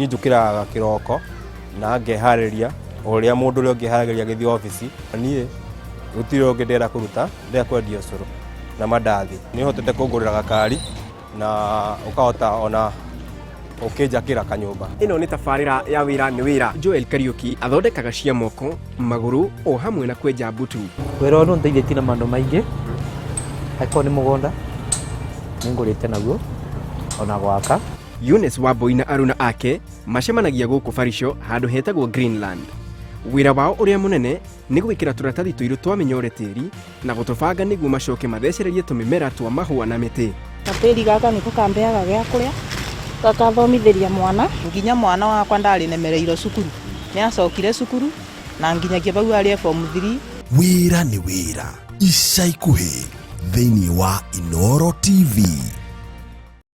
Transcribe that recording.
Niĩ njũkĩraga kĩroko na ngeharĩria o ũrĩa mũndũ ũrĩa ũngĩ eharagĩria agĩthiĩ obici. Niĩ gũtirĩ ũngĩ ndĩrenda kũruta, ndĩrenda kwendia ũcũrũ na mandathi. Nĩ ũhotete kũngũrĩra gakari na ũkahota ona ũkĩnjakĩra kanyũmba. Ĩno nĩ tabarĩra ya Wĩra nĩ Wĩra. Joel Kariũki athondekaga cia moko, magũrũ o hamwe na kwenja mbutu. Wĩra ũyũ nĩ ũndeithĩtie na maũndũ maingĩ, angĩkorwo nĩ mũgũnda nĩ ngũrĩte naguo ona gwaka. Eunice Wambui na aruna ake macemanagia gũkũ Barico handũ hetagwo Greenland. Wĩra wao ũrĩa mũnene nĩ gwĩkĩra tũratathi tũirũ twa mĩnyore tĩri na gũtũbanga nĩguo macoke mathecererie tũmĩmera twa mahũa na mĩtĩ. Gatĩri gaka nĩko kambeaga gĩa kũrĩa, gakathomithĩria mwana. Nginya mwana wakwa ndarĩ nemereirwo cukuru, nĩ acokire cukuru na nginyagia bau arĩ e form 3. Wĩra nĩ wĩra ica ikuhĩ thĩinĩ wa Inooro TV.